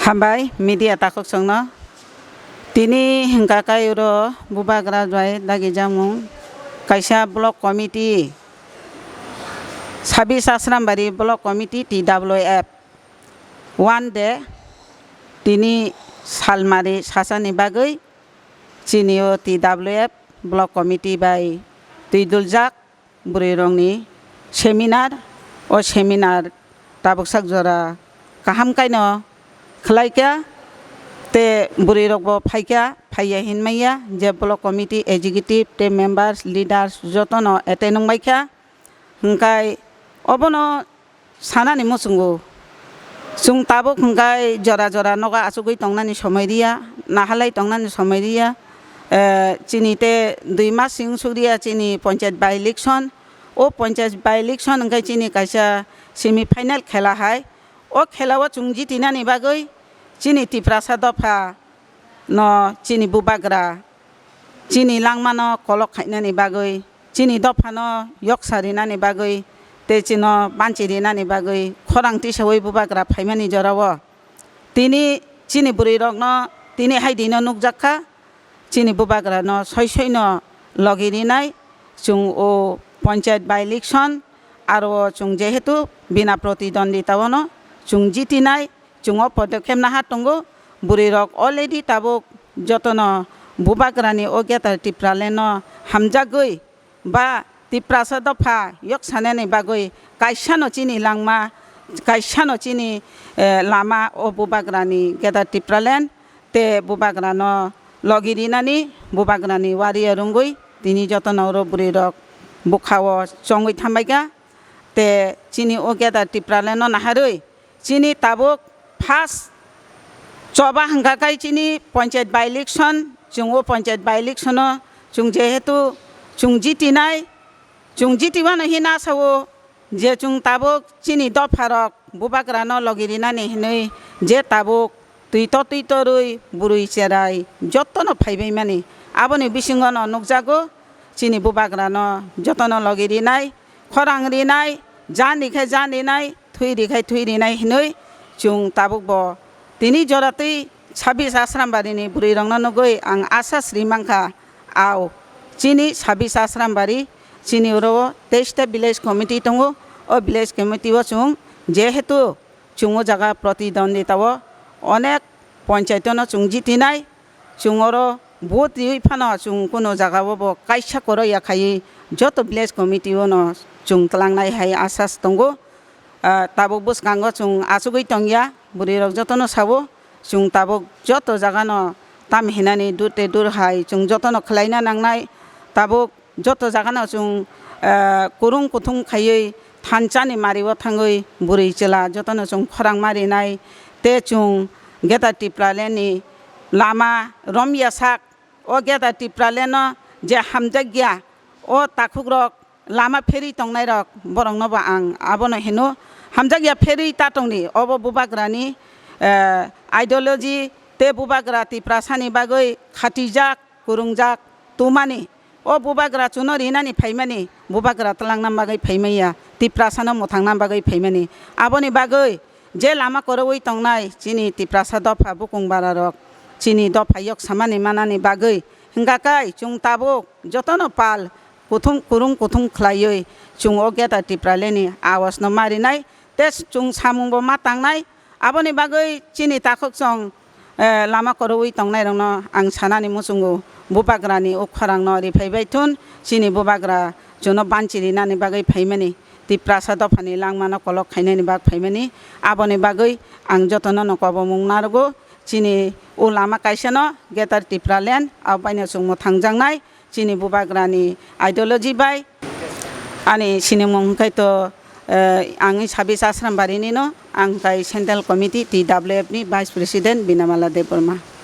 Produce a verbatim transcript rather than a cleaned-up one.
Hambai media takhuk chwngno. Tini hwnkha khe oro bubagra bai dagi jamung kaisa block committee, Sabis Asrambari block committee T W F one day tini salmari sasani bagwi chini o T W F block committee bai twi duljak bwrwirokni seminar. O seminar tabuksak jora kaham kaino khlaikha, tei bwrwirokbo phaikha, phaiya hinmaya je block committee, executive tei members, leaders jotono attend wngbaikha. Hwnkhe obono sanani muchungo, chwng tabuk hwnkhe jora jora nogo achugwi tongnani somoi riya, nahalai tongnani somoi riya. Eh, chini tei dui mas sing suk riya chini panchayat by election. O panchayat by election hwnkhe chini kaisa semi final khela hai. O khelao chwng jitinani bagwi chini Tiprasa dopha no chini bubagra chini langmano kolok khainani bagwi, chini dophano yoksa rinani bagwi, tei chino banchi rinani bagwi khorang tisaui bubagra phaimani jorao. Tini chini bwrwirokno tini hai dino nukjak kha, chini bubagrano soi soino logi rinai, chwng o panchayat by election, aro o chwng jehetu bina protidwanditao no chwng jitinai, chwng o podokkhep naha tongo. Bwrwirok already tabuk jotono bubagrani o Greater Tipraland no hamjagwi ba Tiprasa dopha yoksanani bagwi kaisano chini langma, kaisano chini, eh, lama o bubagrani Greater Tipraland tei bubagrano logi rinani, bubagrani wariya rwngwi tini jotono oro bwrwirok bwkhao chongwi thambaikha. Tei chini o Greater Tipraland no naharwi chini tabuk first choba hwnkha khe chini panchayat by election, chwng o panchayat by election o chwng jehetu chwng jitinai, chwng jitiwano hina sao je chwng tabuk chini dopharok bubagrano logi rinani hinwi je tabuk twi to twi torwi bwrwi cherai jotono phaibaimani. Aboni bisingono nukjago chini bubagrano jotono logi rinai, khorang rinai, jani khe jani nai, thwi ri khai thwi rinai hinwi chwng tabuk bo tini jora twi Sabis Asrambari ni bwrwi rokno nugwi ang asas ri mankha. Ao chini Sabis Asrambari, chini oro teis ta village committee tongo. O village committee o chwng jehetu chwng o jaga protidwandita o onek panchayat no chwng jitinai, chwng oro vote riwi phano chwng kuno jaga o bo kaisa koro ya khaiwi joto village committee o no chwng twlangnai hai asas tongo. Ah, tabuk bwskango chwng achugwi tongya, bwrwi rok jotono sao, chwng tabuk joto jaga no tam hinani dur tei dur hai chwng jotono khwlaina nangnai. Tabuk joto jaga no chwng, ah, kurung kuthung khaiwi thansa ni mari o thangwi bwrwi chwla jotono chwng khorang ma rinai tei chwng Greater Tipraland ni lama romya sak, o Greater Tipraland no je hamjakya, o takhuk rok lama pherwi tongnai rok, borok no bo ang abono hino, hamjakya pherwi ta tongdi, obo bubagra ni, eh, ideology tei bubagra Tiprasa ni bagwi khatijak, kwrwngjak tumani. O bubagra chuno rinani phaimani, bubagra twlangna bagwi phaimaya, Tiprasa no mwthangna bagwi phaimani. Aboni bagwi je lama kwrwi tongnai chini Tiprasa dopha bukung bara rok, chini dopha yok samani manani bagwi hwnkha kai chwng tabuk jotono pal kuthum, kurung kuthum khwlaiwi chwng o Greater Tipraland ni awas no ma rinai, tei chwng samung bo ma tangnai. Aboni bagwi chini takhuk chwng, eh, lama kwrwi tongnai rokno ang sanani muchungo, bubagra ni o khorang no riphai bai thun, chini bubagra chuno banchi rinani bagwi phaimani, Tiprasa dopha ni langma no kolok khainani bak phaimani. Aboni bagwi ang jotono no kobomung narwgo, chini o lama kaisa no Greater Tipraland, abo bai no chwng mwthang jaknai. Chini bubagra ni ideology bai ani sinimung hwnkhe to, eh, ang Sabis Asrambari ni no, ang kai Central Committee T W F ni Vice President Binamala Debbarma.